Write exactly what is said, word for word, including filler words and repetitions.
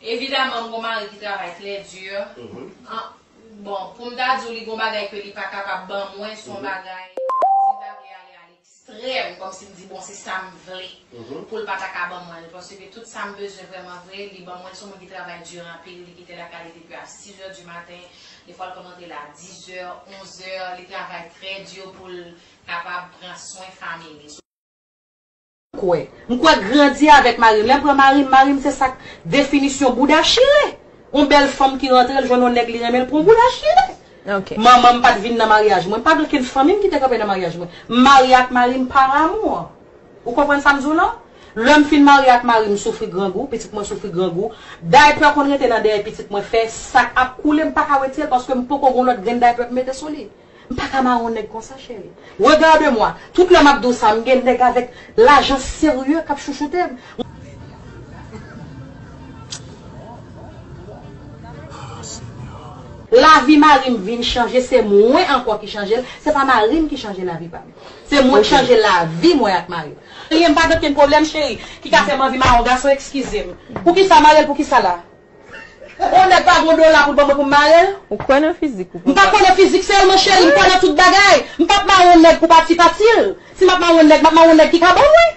Evidaman, m gon mari ki travay trè di. An, bon, pou m ta di w li gon bagay ke li pa kapab ban mwen, se yon bagay, si m ta vle ale a lekstrèm, kòmsi m di, bon, se sa m vle, pou l pa ta ka ban mwen l, paske tout sa m bezwen vrèman vre, li ban mwen l. Se yon moun ki travay di anpil, li kite lakay li depi a sis è di maten, defwa l konn rantre la dis è, onz è, li travay trè di pou l kapab pran swen fanmi li. Kwè. M kwè grandi avèk mari m. Lè m pran mari m, mari m se sa k definisyon bouda chire. Yon bèl fanm ki rantre, l jwenn yon nèg li renmen, l pran yon bouda chire. Manman m pa t vin nan maryaj mwen. M pa gen okenn fanmi m ki te kanpe nan maryaj mwen. M marye ak mari m pa amou. Ou konprann sa m di w lan? Lè m fin marye ak mari m, m soufri grangou, pitit mwen soufri grangou. Daypè konn rete nan dèyè pitit mwen, fè sa k ap koule, m pa ka wete l paske m poko gen yon lòt grenn daypè pou m mete sou li. M pa ka mare yon nèg konsa, cheri. Regarde-moi. Tout lè m ap di w sa, m gen nèg avèk lajan serye k ap chouchoute m. Lavi mari m vin chanje, se mwen ankò ki chanje l, se pa mari m ki chanje lavi pa m. Se mwen ki chanje lavi mwen ak mari m. Cheri, m pa gen okenn pwoblèm, cheri, ki ka fè m anvi mare yon gason, eskize m. Poukisa mare l, poukisa la? Yon nèg pa gen yon dola pou l ban mwen pou m mare l? Ou kwè nan fizik ou? M pa kwè nan fizik sèlman, cheri, m kwè nan tout bagay. M p ap mare yon nèg pou pati pati l. Si m ap mare yon nèg, m ap mare yon nèg ki ka ban mwen.